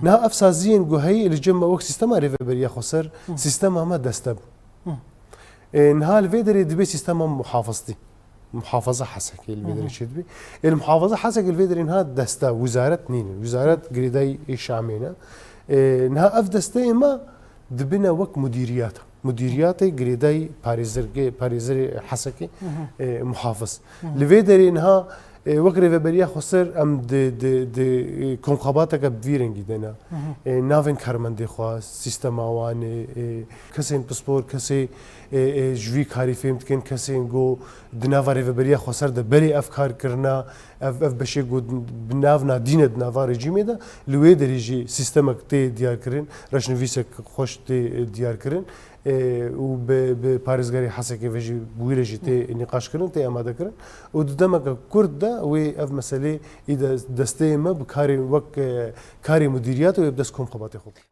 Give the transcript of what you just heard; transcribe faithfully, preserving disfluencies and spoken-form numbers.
Niha ev saziyên ku heyî li cem me wek sîstema rêveberiya xweser, sîstema me deste bû. Ê, niha li vê derê dibê sîstema muhafiztî. Muhafaza Hesekê li vê derê çêdibê. Ê, li muhafaza Hesekê li vê derê niha deste, wizaret nîne. Wizaret girêdayî Şamê ne. Ê, niha ev desteyê me dibine wek mudîriyata. Mudîriyatê girêdayî parêzergê-, parêzerê Hesekê, ê, muhafiz. Li vê derê niha, ê, wek rêveberiya xweser em di, di, di, ê, komxebateke bi vî rengî de ne. Ê, navên karmendê xwe, sîstema wan ê, ê, kesên pispor, kesê, ê, ê, ji vî karî fêm dikin, kesên ku di nava rêveberiya xweser de berê ev kar kirina, ev, ev beşê ku bi nav nadîne di nava rejîmê de, li wê derê jî sîstemek tê diyarkirin, reşnivîsek xweş tê, ê, diyarkirin. Ê, û bi, bi parêzgarê Hesekê ve jî, bi wî re jî tê nîqaşkirin, tê amadekirin. Û di demeke kurt de wê ev meselê î de desteyê me bi karê wek, e, karê mudîriyat wê bi dest komxebatê xwe bike.